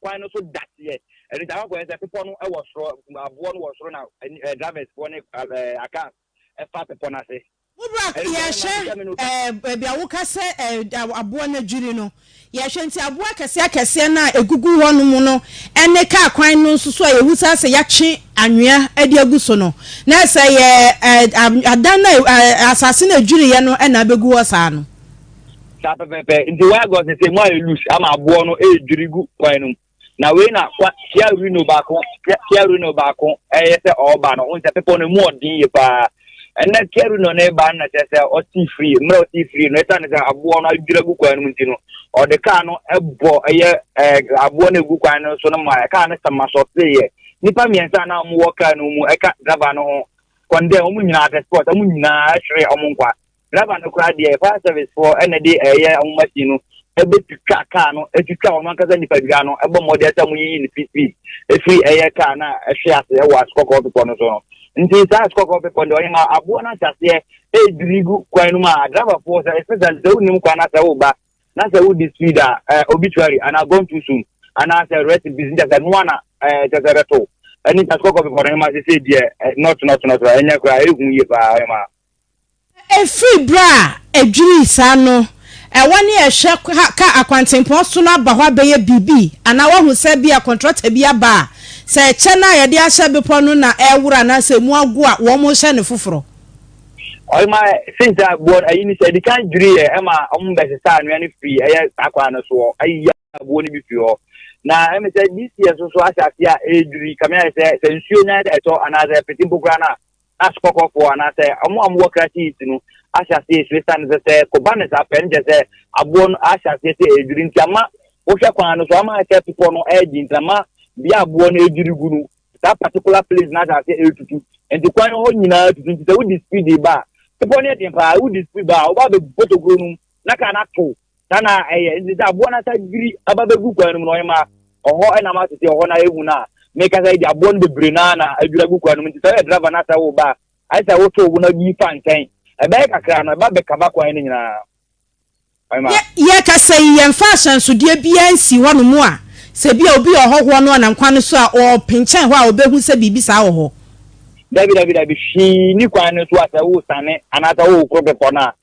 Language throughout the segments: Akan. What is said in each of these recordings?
Kwan no so da teɛ. Ɛno nti akɔ akɔyɛ sɛ bepɔ no wɔ soro, aboɔ no wɔ soro na drivers foɔ ne cars fa bepɔ no ase. Wo bra yɛhwɛ ɛɛ baabi a woka sɛ ɛɛ aboɔ no adwiri no yɛhwɛ nti aboɔ akɛseɛ akɛseɛ no a ɛgugu hɔ nom no ɛne kaa kwan no nso so a yɛhu saa sɛ yɛatwe anwea de agu so no na sɛ yɛ ɛɛ adan no a asase no adwiriiɛ no ɛna abɛgu hɔ saa no. Saa pɛpɛɛpɛ. Nti wire gauze no sɛ emu ayɛ loose ama aboɔ no ɛredwiri gu kwan no mu. Na wei na kwa Kia Reno baako Kia Reno baako ɛyɛ sɛ ɔreba no, wohu sɛ bepɔ no emu ɔden yie paa. Ɛnna Kia Reno no reba no na kyerɛ sɛ ɔsi firi mmerɛ ɔsi firi no ɛsiane sɛ aboɔ no adwiri agu kwan no mu nti no ɔde kaa no bɔ ɛyɛ ɛɛ aboɔ no egu kwan no so no ma kaa no sama sɔteeɛ. Nnipa mmiɛnsa a na wɔwɔ kaa no mu ɛka driver no ho kɔndɛn wɔn nyinaa at the spot wɔn nyinaa hwere wɔn nkwa. Driver no koraa deɛ fire service foɔ ɛna de ɛyɛ wɔn machine no ɛbɛtwitwa kaa no ɛtwitwa wɔn ankasa nipadua no ɛbɔ mmɔden sɛ wɔn yiyi no piece piece ɛfiri ɛyɛ kaa no a ɛhwe ase ɛwɔ asukɔkɔɔ bepɔ no so no. Nti saa asukɔkɔɔ bepɔ no deɛ ɔyɛ ma aboɔ no ahyɛ aseɛ ɛredwiri gu kwan no mu a driver foɔ sɛ especially sɛ wonim kwan na sɛ woba na sɛ wodi speed a eh, obituary anaa gone too soon anaasɛ rest in peace nkyɛ sɛ noa na eh, kyɛ sɛ ɛbɛto ɛne nti asukɔkɔɔ bepɔ no ɛma sɛ deɛ eh, not not not ɛnyɛ koraa ɛhu yie paa ɛma. Ɛfiri berɛ a ɛdwirii saa no, ɛwɔ ne ɛhwɛ ka akwantempɔn so no aba hɔ abɛyɛ biribi anaa woahu sɛ ebia kɔntrata bi aba a, sɛ ɛkyɛ no a yɛde ahyɛ bepɔ no na ɛreworo anaasɛ ɛmu ago a, wɔrehyɛ no foforɔ. Ɔma since a boɔ no ayi no sɛ ɛdi kan dwiri yɛ ɛma wɔn bɛsesa anwea no firi ɛyɛ saa kwan no soɔ ayiyi aboɔ no bi firi hɔ na ɛmi sɛ this year nso so ahyɛ aseɛ a ɛredwiri kame ayɛ sɛ sɛ nsuo nya ɛtɔ anaasɛ ɛpete mpo koraa no a na asukɔkɔfoɔ anaasɛ wɔn a wɔwɔ Krachi East no ahyɛ aseɛ resu esiane sɛ sɛ kɔba no saa pɛ no kyerɛ sɛ aboɔ no ahyɛ aseɛ sɛ ɛredwiri nti ama wohwɛ kwan no so ama ayɛ sɛ bepɔ no ɛregye nti ama bea aboɔ no ɛredwiri gu no saa particular place no ahyɛ aseɛ ɛretutu nti kwan no hɔ nyinaa tutu nti sɛ wodi speed ba a bepɔ no yɛ den paa wodi speed ba a woba abɛbɔ tokuro no mu na kaa no ato. Saa na ɛyɛ. Nti sɛ aboa no asa dwiri aba bɛgu kwan no mu no, ɔhema, ɔhɔ na masese, ɔhɔ na ehu no a mekasa yi de aboɔ no bebree no ara na adwiri agu kwan no mu. Nti sɛ woyɛ driver na sɛ woreba a, ayɛ sɛ woto wo bo na yi fa nkyɛn. Ɛbɛyɛ kakra no, ɛba bɛkava kwan no nyinaa. Ɔhema. Yɛrekasa yi, yɛmfa ahyɛnsodeɛ biara nsii hɔnom a sɛ bi a obi yɛ ɔhɔhoɔ na ɔnam kwan no so a, ɔrepenkyɛn hɔ a ɔbɛhu sɛ biribi saa wɔ hɔ. Dabi, dabi, dabi, hwee nni kwan no so a sɛ woresiane anaasɛ worekoro bepɔ no a,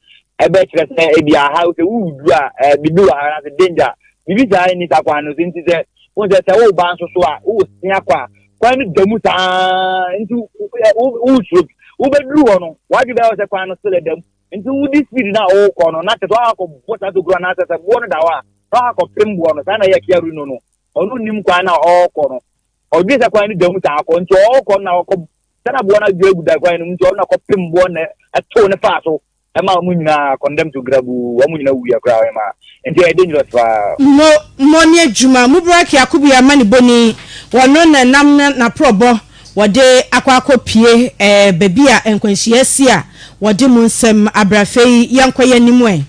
ɛbɛkyerɛ sɛ ebi aha sɛ woredu a ɛɛ biribi wɔ ha anaasɛ danger biribi saa nni saa kwan no so nti sɛ wohu sɛ sɛ woreba nso so a woresia kɔ a kwan no da mu saa nti wosuro wobɛduru hɔ no wadwe bɛyɛ sɛ kwan no sele da mu nti wodi speed no a wokɔ no na kyɛ sɛ wakɔ bɔ saa tokuro anaasɛ sɛ boɔ no da hɔ a na wakɔ pem boɔ no saa na ɛyɛ Kia Reno no ɔno nim kwan no a ɔrekɔ no ɔdwe sɛ kwan no da mu saa kɔ nti ɔrekɔ no na ɔkɔ sɛ na boɔ no adwe agu da kwan no mu nti ɔno na kɔpem boɔ no ɛtow ne faa so Ɛma wɔn nyinaa condemn to grabu, wɔn nyinaa wuiɛ koraa ɛma nti ɛyɛ dangerous paa. Mo mo ne adwuma Mubarak Yakubu yɛ amanibɔni wɔno na ɛnam naprɔbɔ wɔde akɔ akɔ pue ɛɛ baabi a nkwanhyia asi a wɔde mu nsɛm abrɛ afei yɛnkɔ yɛn anim ɛ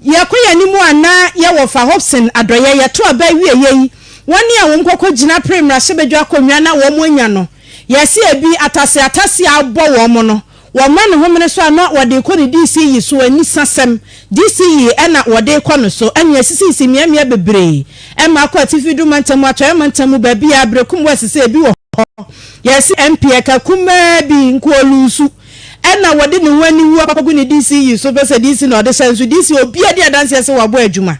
yɛkɔ yɛn anim a na yɛwɔ fa Hobson Adɔyɛ yɛto aba awieɛ yi wɔne a wɔn kɔkɔ gyina pere mmarahyɛbadwa akonnwa na wɔn anya no yɛse ebi atase atase a abɔ wɔn no Wɔma ne homene so a na wɔde rekɔ ne DC yi so anisasɛm. DC yi na wɔde rekɔ no so. Ɛnea asisisisi mmeammea bebree. Ɛma akɔ Atifi Du Mantam mu, Atɔeɛ Mantam mu, baabiara, Berekum West sɛ ebi wɔ hɔ. Yɛse MP ɛka kumaa bi, Nkooluusu, ɛna wɔde ne ho aniwu akɔgu ne DC yi so pɛ sɛ DC na ɔde hyɛ nso DC obiara di adanseɛ sɛ wabɔ adwuma.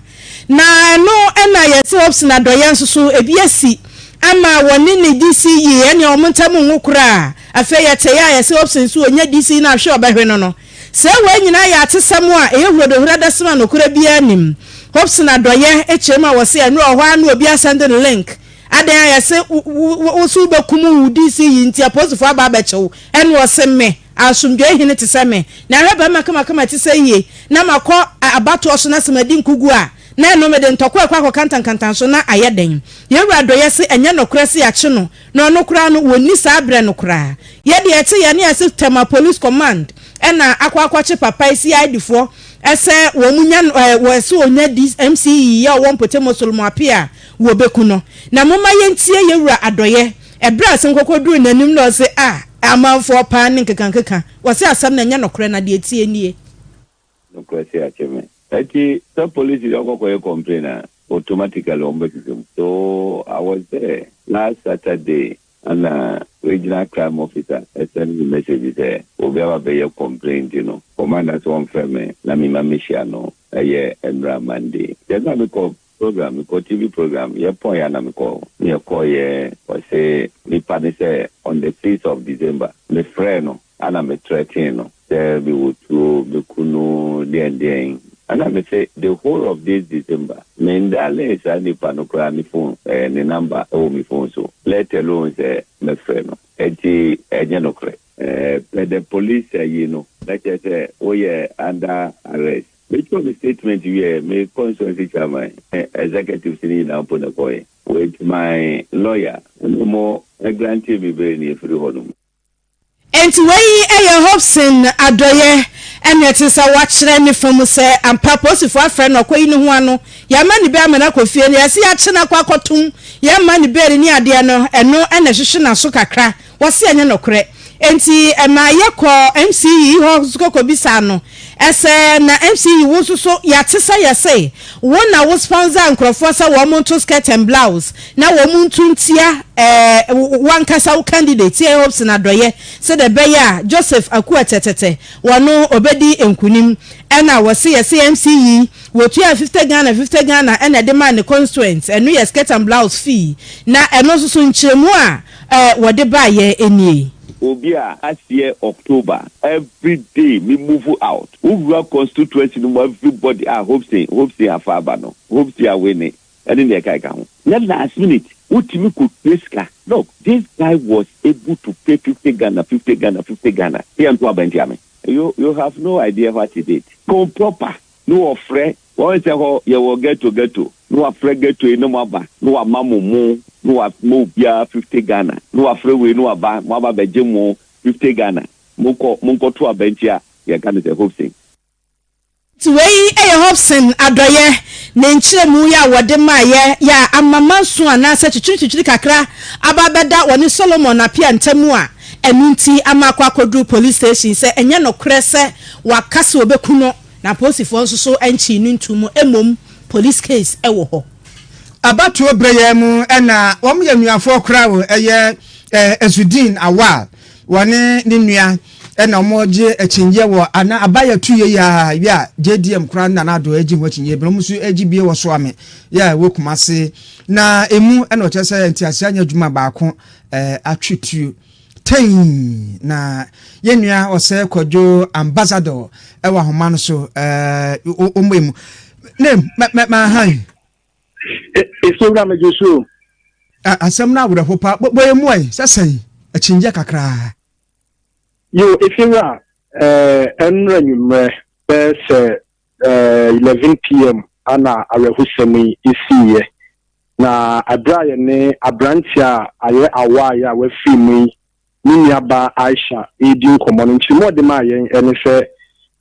Na ɛno na yɛse Hobson Adɔeɛ nso so ebi asi ama wɔne ne DC yi ɛnea wɔn ntam nwo koraa. Afei yɛtee a yɛse Hobson nso ɔnya DC no a hwe a ɔbɛhwe no no. Sɛ wei nyinaa yɛ atesɛm a ɛyɛ hurodohuradasɛm a nokorɛ biara nnim. Hobson Adɔeɛ kyerɛ mu a wɔse ɛno ɛwɔ hɔ ara na obi asɛnde no link. Adɛn a yɛse wo so wobɛkum wo DC yi nti apolisifoɔ aba abɛkye wo ɛna ɔse me asomdwoe hene te sɛ me na hwɛ barima kamakama te sɛ yie na makɔ abatoɔ so na sɛ madi nkuguo a na ɛno mede ntɔkwa ɛkɔ akɔka ntankantan so na ayɛ dɛn. Yɛn wura Adɔeɛ se ɛnyɛ nokorɛ se yɛakye no Na ɔno koraa no wɔnni saa berɛ no koraa. Yɛ deɛ yɛte yɛne ase Tema Police Command na akɔ akɔkye papa yi CID foɔ sɛ wɔn nya no ɛɛ wɔ sɛ ɔnya DMC yi a ɔwɔ Mpotemo Solomon Appiah a wɔbɛku no. Na momma yɛntie yɛ wura Adɔeɛ ɛberɛ a asɛm kɔkɔ duruu n'anim na ɔse ah amanfoɔ paa ne nkekankeka wɔse asɛm no ɛnyɛ nokorɛ na deɛ ɛteɛ nie. Nokorɛ sɛ akyɛ me. Ɛti sɛ police deɛ ɔkɔ kɔyɛ complain a automatically wɔn bɛhwehwɛ mu so. was there last Saturday ana regional crime officer send me message sɛ obi aba bɛyɛ complaint no, commander sɛ ɔmfrɛ me na mema mehyia no. Ɛyɛ nnora Monday deɛ na mekɔ program, mekɔ TV program, yɛpɔn yɛ na mekɔ ne yɛkɔɔyɛ. Ɔse nipa ne sɛ on the 6th of December mefrɛ no ana me threaten no sɛ mewɔ tuo, meku no deɛndeɛn. Ana me sɛ the whole of this December mendale saa nipa no koraa ne phone, ne number ɛwɔ me phone so, let alone sɛ mɛfrɛ no. Enti ɛnyɛ nokorɛ. Pɛ the police ayi no na kyerɛ sɛ woyɛ under arrest. Metwerɛ me statement wie, me constituency chairman, executives ne nyinaa mpo na ɛkɔɛ with my lawyer ɛno mo grant me bail ne ɛfiri hɔ nom. Enti wei yɛ Hobson adɔeɛ ɛna ɛte sɛ wakyerɛ ne fa mu sɛ ampa polisifoɔ afrɛ no ɔkɔyi ne ho ano, yɛama ne bail ama no akɔ fie no, yɛse yɛakye no akɔ akɔtom, yɛmma ne bail ne adeɛ no, ɛno ɛna ɛhwehwe n'aso kakra. Wɔse ɛnyɛ nokorɛ. Enti ɛma yɛkɔ MCE hɔ nso kɔkɔbisaa no ɛsɛ na MCE wo nso so yɛate sɛ yɛse wo na wo sponsor nkurɔfoɔ sɛ wɔn nto skirt and blouse na wɔn nto ntia ɛɛ wankasa wo candidate yɛ Hobson Adɔyɛ sɛdeɛ ɛbɛyɛ a Joseph Akua Tɛtɛtɛ wɔno ɔbɛdi nkunim. Ɛna wɔse yɛse MCE wɔtua 50 Ghana 50 Ghana ɛna ɛde maa ne constituent, ɛno yɛ skirt and blouse fee. Na ɛno nso so nkyerɛmu a wɔde baayɛ nie. Obi a aseɛ October, every day me move out, wowura constituency no mu, everybody a Hobson, Hobson afa aba no, Hobson awene ɛne neɛ ɛka ɛka ho. Na last minute wotumi kɔ tue sika. Look, this guy was able to pay 50 Ghana, 50 Ghana, 50 Ghana yɛ nto aba ntia me. You have no idea what he did. Ko proper ne wɔfrɛ wɔn sɛ hɔ yɛwɔ ghetto ghetto ne wafrɛ ghetto yi ne mo aba ne wama mo mo ne wama obiara 50 Ghana ne wafrɛ wei ne waba mo aba bɛgye mo 50 Ghana, monkɔ monkɔto aba ntia yɛka no sɛ Hobson. Nti wei yɛ Hobson adɔyɛ ne nkyerɛmu yɛ a wɔde maayɛ yɛ a ama manso anaasɛ twitwiritwitwiri kakra aba abɛda wɔne Solomon Appiah ntam a ɛno nti ama akɔ akɔduru police station sɛ ɛnyɛ nokorɛ sɛ waka sɛ wɔbɛku no, na apolisifoɔ nso so nkyii no nto mu, mmom police case ɛwɔ hɔ. Abatoɔ berɛ yɛ mu ɛna wɔn yɛ nnuafoɔ koraa wɔ ɛyɛ Esudin Awal, wɔne ne nua ɛna wɔn gye akyinyeɛ wɔ ana abayɛ tu yɛ yia yɛ a JDM koraa nana ado agye ho akyinyeɛ bi na wɔn nso agye bie wɔ Soame yɛ a ɛwɔ Kumase na emu. Ɛna ɔkyerɛ sɛ ntiase anya adwuma baako atwe tuo tɛn na yɛn nua ɔsɛ Kwadwo Ambassador ɛwɔ ahoma no so wɔn mu ne mɛ mɛ mɛ ahan. Esowura megye so. Asɛm no awerɛho pa bɔyɛ mu ayi sɛ sɛn akyinyeɛ kakraa. Yo, efiewura, ɛnnora nwummerɛ bɛyɛ sɛ 11 p.m. ana awerɛhosɛm yi esiiɛ. Na abere a yɛne aberanteɛ a ayɛ awaayɛ a wafiri mu yi ne nuabaa Aisha redi nkɔmmɔ no, nkyerɛmu a ɔde maa yɛn ɛne sɛ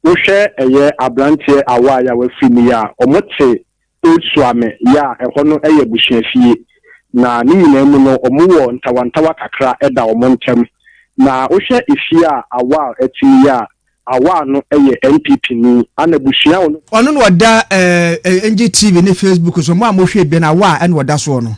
wohwɛ ɛyɛ aberanteɛ awaayɛ a wafiri mu yi a, ɔmo te Old Suame yɛ a ɛhɔ no yɛ abusuafie, na ne nyinaa mu no ɔmo wɔ ntawantawa kakra ɛda ɔmo ntam. Na wohwɛ efie a Awal ɛte yi a, Awal no yɛ NPP ni ana abusua ɔno. Ɔno na ɔda NGTV ne Facebook so, mo a mohwɛ bi na Awal ɛna ɔda soɔ no.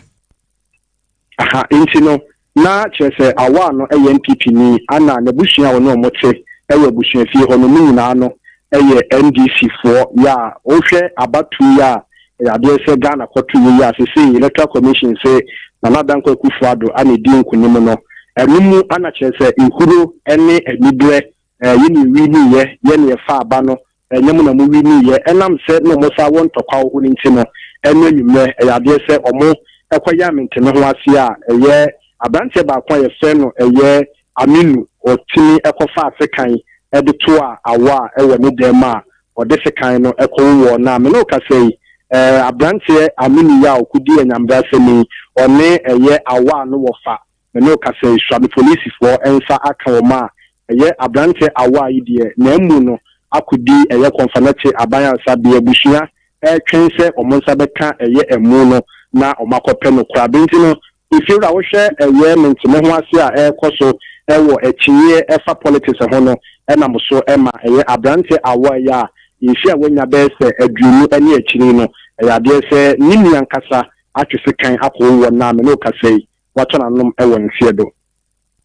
Aha, nti no na kyerɛ sɛ Awal no yɛ NPP ni ana n'abusua a ɔne ɔmo te ɛwɔ abusuafie hɔ no ne nyinaa no yɛ NDC foɔ. Yɛ a wohwɛ abatoɔ yi a ɛyɛ adeɛ sɛ Ghana kɔto yɛ yi a sesei Electoral Commission sɛ Nana Dankwa Akufo-Addo ana edi nkonim no, ɛno mu ana kyerɛ sɛ ehuro ne aniberɛ, yɛ ne ewi ne yɛ ne yɛfa aba no, ɛnyɛ mo na mo wi ne yɛ. Ɛnam sɛ na ɔmo sa wɔ ntɔkwa wɔ hɔ no nti no, ɛno anwummerɛ ɛyɛ adeɛ sɛ ɔmo ɛkɔyɛ amenteme ho ase a ɛyɛ aberanteɛ baako a yɛfrɛ no ɛyɛ Aminu, ɔtumi ɛkɔfa asekan ɛde to a awɔ a ɛwɔ ne dan mu a ɔde sekan no ɛkɔwowɔ. Na me ne ɔkasa yi, aberanteɛ Aminu yi a ɔkɔdi anyambrasɛm yi, ɔne ɛyɛ awɔ a no wɔfa me ne ɔkasa yi, Suame polisifoɔ nsa aka wɔn a ɛyɛ aberanteɛ awɔ a yi deɛ na emu no akɔdi ɛyɛ Komfo Anokye aban asabea. Abusua ɛretwɛn sɛ wɔn nsa bɛka ɛyɛ ɛmu no na wɔn akɔpɛ no koraa. Nti no efiewura, wohwɛ ɛyɛ menteme ho ase a ɛrekɔ so ɛwɔ akyinnyeɛ ɛfa politics ho no, ɛnam so ɛma ɛyɛ aberanteɛ awɔ ɛyɛ a mfe a wanya bɛyɛ sɛ 20 ne akyiri no, ɛyɛ adeɛ sɛ ne nua nkasa. atwe sekan akɔwowɔ no a me ne wo kasa yi, watɔ n'anom wɔ nseɛ do.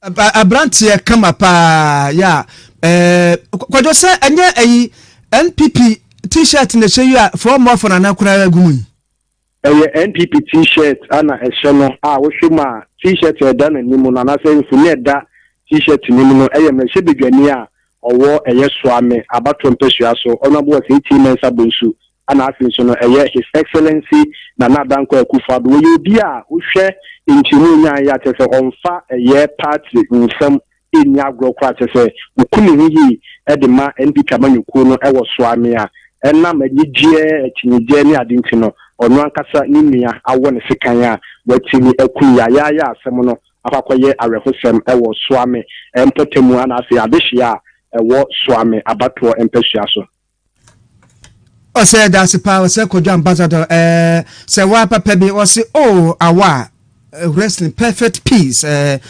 Abranteɛ kama paa ya eh, kwadwo sɛ ɛnyɛ ayi NPP t-shirt na ɛhyɛ yi a fɔɔ mmɔfo nana koraa agu mu yi. Ɛyɛ NPP T-shirt na ɛhyɛ no a wohwɛ mu a T-shirt a ɛda n'anim no anaasɛ mfoni a ɛda T-shirt no mu no yɛ mmarahyɛbadwani a ɔwɔ ɛyɛ Suame abatoɔ mpasua so Honourable Osei Kyei Mensah Bonsu ɛna afei nso no ɛyɛ His Excellency Nana Dankwa Akufo-Addo. Ɔyɛ obi a wohwɛ nkyerɛmu a ɔnyaeɛ a kyerɛ sɛ ɔmfa ɛyɛ party nsɛm nni agorɔ koraa, kyerɛ sɛ ɔku ne ho yie de ma NPP amanyɔkuo no wɔ Soame a ɛnam anigyeɛ, akyinnyegyeɛ ne ade nti no, ɔno ankasa ne nua awɔ ne sekan a watumi aku no yaayaaya asɛm no akɔ akɔyɛ awerɛhosɛm wɔ Soame mpɔtamu ana afei adehyeɛ a ɛwɔ Soame abatoɔ mpasua so. Ɔsɛ yɛda ase paa ɔsɛ Kwadwo ambassador ɛɛ sɛ waa papa bi ɔse oh awa rest in perfect peace ɛɛ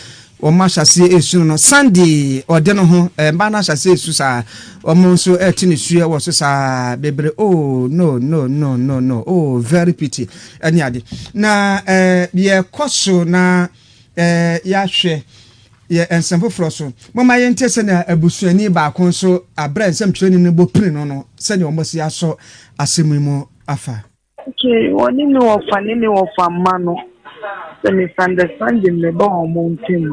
wɔn ahyɛseɛ esu no no Sunday ɔde no ho ɛɛ mmaa no ahyɛseɛ esu saa wɔn nso ɛte ne suɛ wɔ so saa bebree oh no no no no no oh very pity ɛne ade na ɛɛ yɛkɔ so na ɛɛ yɛahwɛ. Yɛ nsɛm foforɔ so. Momma yɛntie sɛnea abusuani baako nso berɛ a nsɛmtwerɛni no bɔ pini no no, sɛnea wɔasi asɔ asɛm yi mu afa. Okay, wɔne me wɔfa ne me wɔfa mma no, sɛ misunderstanding na ɛba wɔn ntam.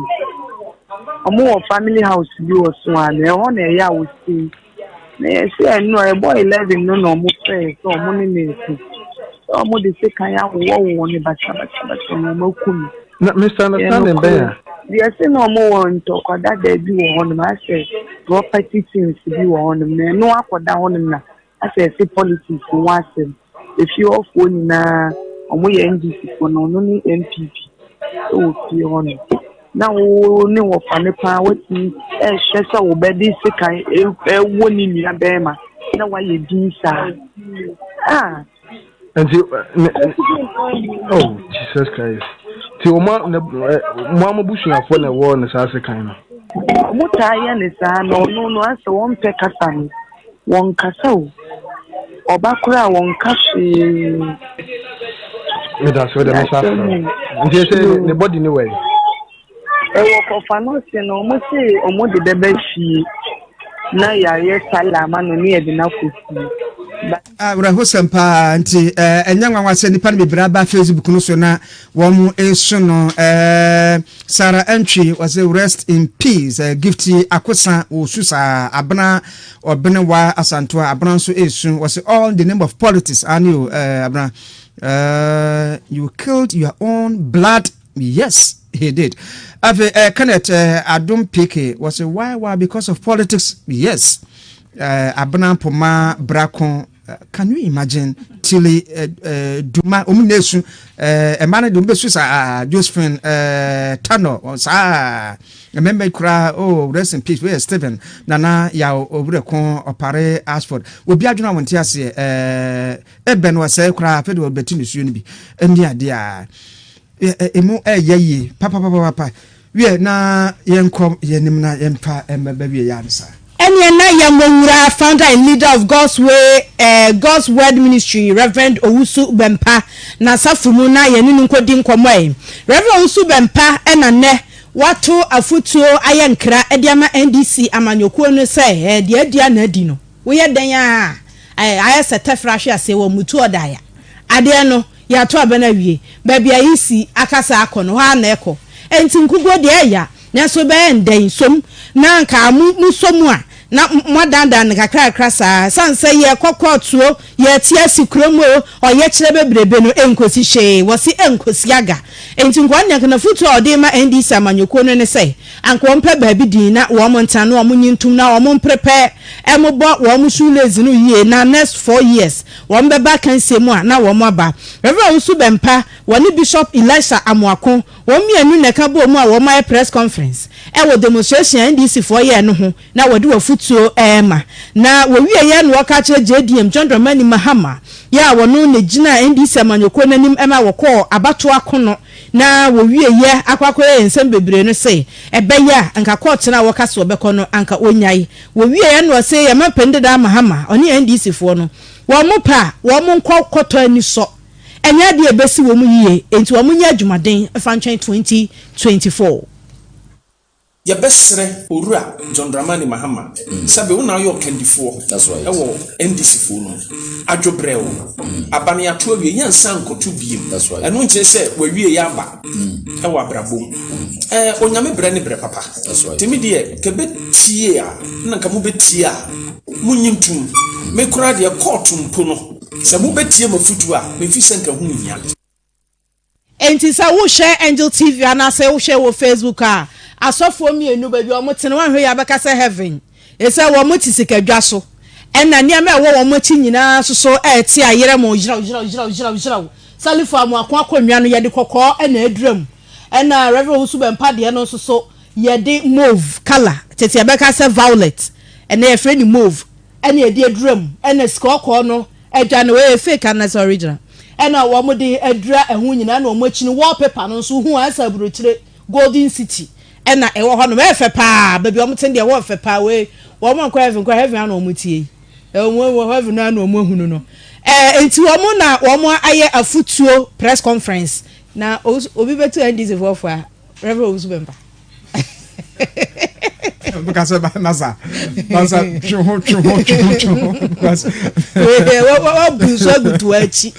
Wɔn wɔ family house bi wɔ so a, na ɛhɔ na ɛyɛ a wɔsi. Na yɛsɛ ɛno a ɛbɔ 11 no na wɔn frɛ sɛ wɔn ne me nko. Sɛ wɔn de sekan awowɔwowɔ me basabasabasa na wɔn aku me. Na misunderstanding bɛn a? Deɛ ɛsɛ na wɔn wɔ ntɔkwa dada bi wɔ hɔnom asɛ property things bi wɔ hɔnom na ɛno akɔda hɔnom na asɛ ɛsɛ politics ho asɛm. Efie hɔfoɔ nyinaa wɔn yɛ NDC foɔ na ɔno ne NPP wɔ fie hɔnom. Na wo ne wɔfa no paa watumi ɛrehwɛ sɛ wobɛde sekan ɛwɔ ne nua bɛrima na wayɛ din saa. Ah. Nti ne oh Jesus Christ. Ti wɔn a ne mo a mo busuafoɔ na ɛwɔ ne saa sekan no. Wɔn taa yɛ ne saa na ɔno no asɛ wɔn mpɛ kasa no wɔn kasa o ɔba koraa wɔn ka hwee. Meda so de me sa frɛ. Nti sɛ ne body ne wɔ yi. Ɛwɔ kɔfa no se no ɔmo se ɔmo de bɛba fie na yɛayɛ sala ama no ne yɛde no akɔ fie. Awerɛhosɛm paa nti ɛnyɛ nwanwa sɛ nnipa no bebree aba Facebook no so na wɔn resu no. Sarah Antwi wɔsɛ rest in peace. Gifty Akosa wɔsu saa. Abena Ɔbenewa Asantoa Abena nso resu wɔsɛ all in the name of politics. Ane o Abena you killed your own blood. Yes, he did. Afei eh, Kenneth eh, Adom PK wɔsɛ why why because of politics. Yes. Eh, Abena Poma Brako eh, can you imagine Tilly eh, eh, Duma wɔn nyinaa esu eh, mmaa no de wɔn bɛsu saa Josephine eh, Tano saa mmarima yi koraa oh rest in peace weyɛ Stephen Nana Yaw Owureko Ɔpare Ashford obi adwene a wɔn ti aseɛ eh, ebɛn wɔsɛe koraa afei de wɔbɛti nisuo no bi ɛne adeɛ a Emu ɛyɛ yie papapapapa. Wiɛ na yɛnkɔ yɛnim na yɛmfa mmɛba wie yɛ ansa. Ɛneɛ na yɛmmɔ nwura Founder and Leader of God's Way eh, God's Word Ministry, Rev. Owusu Bɛmpa n'asafo mu na yɛne no nkɔdi nkɔmmɔ ɛ. Rev. Owusu Bɛmpa na nnɛ wato afotuo ayɛ nkra de ama NDC amanyɔkuo no sɛ eh, deɛ adi a na adi no, woyɛ dɛn ara a eh, ayɛ sɛ tɛfrɛ ahwe aseɛ wɔ mutu ɔdaeɛ adeɛ no. Yɛato aba no awie. Baabi a yesi akasa akɔ no, hɔ ara na ɛkɔ. Enti nkuguo deɛ ɛya, nanso ɛbɛyɛ ndɛn? Som na anka mo mosɔ mu a, na moadandan no kakrakra saa. Ɛsiane sɛ yɛrekɔ kɔɔto o, yɛrete asi kurom o, ɔyɛkyerɛ bebrebe no ɛnkosi hwee. Wɔse ɛnkosi aga. Enti nkoa no deɛ anka n'afotuo a ɔde rema NDC amanyɔkuo no ne sɛ, anka wɔmpɛ baabi din na wɔn ntena na wɔn nye ntom na wɔn mprepare mmobɔ wɔn shoelace no yie na next 4 years Wɔn bɛba akansie mu a na wɔn aba. Rev. Owusu Bɛmpa, wɔne Bishop Elisha Amoako, wɔn mmienu na ɛka bɔɔ mu a wɔn ayɛ press conference wɔ demonstration a NDC foɔ yɛɛ no ho na wɔde wɔ afutuo rema. Na wɔwieɛ na wɔka akyerɛ JDM, John Dramani Mahama, yɛ a wɔno na ɛgyinaa NDC amanyɔkuo no anim ma wɔkɔɔ abatoɔ akono na wɔwieɛ akɔ akɔyɛ nsɛm bebree no se ɛbɛyɛ a anka kɔɔto no a wɔka se wɔbɛkɔ no anka wɔnyae. Wɔwieɛ na ɔse yɛn mampanin dada Mahama ɔne NDC foɔ no wɔn pɛ a wɔn nkɔ kɔtɔ anisɔ. ɛnyɛ adeɛ a ɛbɛsi wɔn yie, enti wɔn nyɛ adwumaden fa ntwɛn 2024. Yɛbɛsrɛ Owura John Dramani Mahama, sɛbe wo na woyɛ ɔkandifoɔ wɔ NDC foɔ no mu, adwo brɛ wo, aba no yɛato awie, yɛnsan nkɔto biem, ɛno nkyerɛ sɛ w'awieɛ aba wɔ abrabɔ mu. Ɛɛ Onyame brɛ ne brɛ papa, nti me deɛ nka ɛbɛtie a, na nka mobɛtie a, monyi ntom, me koraa deɛ kɔɔto mpo no, sɛ mobɛtie m'afutuo a, mefi sɛ nka ho nhia. Enti sɛ wohwɛ Angel TV anaasɛ wohwɛ wɔ Facebook a, asɔfoɔ mmienu baabi a wɔte no woanhwɛ yie a bɛka sɛ heaven. Ɛsɛ wɔn te sikadwa so. Ɛna nneɛma a ɛwɔ wɔn akyi nyinaa nso so ɛrete ayerɛ mo yerɛw yerɛw yerɛw yerɛw yerɛw. Salifo Amoako akonnwa no yɛde kɔkɔɔ na adura mu. Ɛna Rev. Owusu Bɛmpa deɛ no nso so yɛde mauve colour, tete yɛbɛka sɛ violet, ɛnɛ yɛfrɛ no mauve. Ɛna yɛde adura mu ɛna sika ɔkɔɔ no adwa no wei yɛ fake anasɛ original ɛna wɔn de adura ɛho nyinaa ɛna wɔn akyi no wallpaper no nso hu asɛ aburokyire golden city ɛna ɛwɔ hɔ nom ɛyɛ fɛ paa baabi wɔn te deɛ ɛwɔ fɛ paa wei wɔn ankɔ heaven kɔ heaven ana wɔn tie yi wɔn wɔ heaven ana wɔn ahunu no ɛɛ nti wɔn na wɔn ayɛ afutuo press conference na obi bɛtu NDC foɔ fo a Reverend Owusu Bɛmpa. Bɛka sɛ masa masa twe ho twe ho twe ho twe ho because. Wabu nso agu to akyi.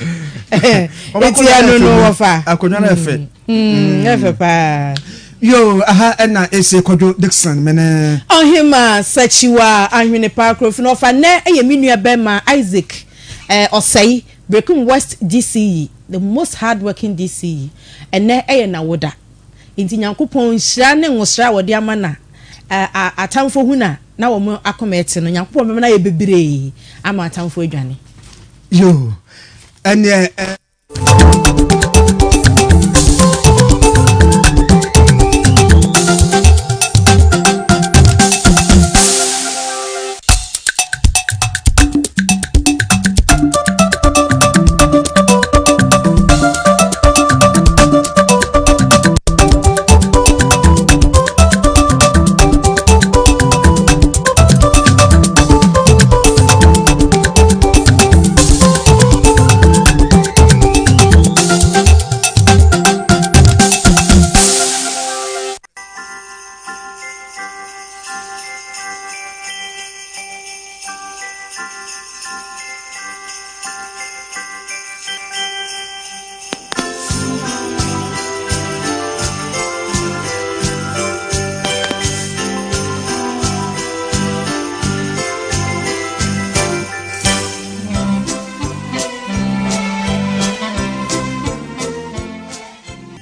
Eti ɛno no wɔfa. Akonnwa no ɛfɛ. Ɛfɛ paa. Yo aha ɛna ese Kwadwo Dickson mene. Ɔhema Sakyiwa Ahwene paa Kurofin ɔfa nnɛ ɛyɛ me nua bɛma Isaac Ɔsɛe Berekum West DCE the most hardworking DCE ɛnɛ ɛyɛ n'awoda. Enti Nyankopɔn nhyira ne nwosra a wɔde ama no a atamfo hu no a na wɔn akoma ɛte no, Nyankopɔn bɛma no ayɛ bebree ama atamfo adwane. Yoo, ɛneɛ ɛ.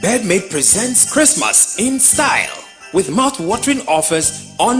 Bedmate presents Christmas in style with mouth-watering offers on.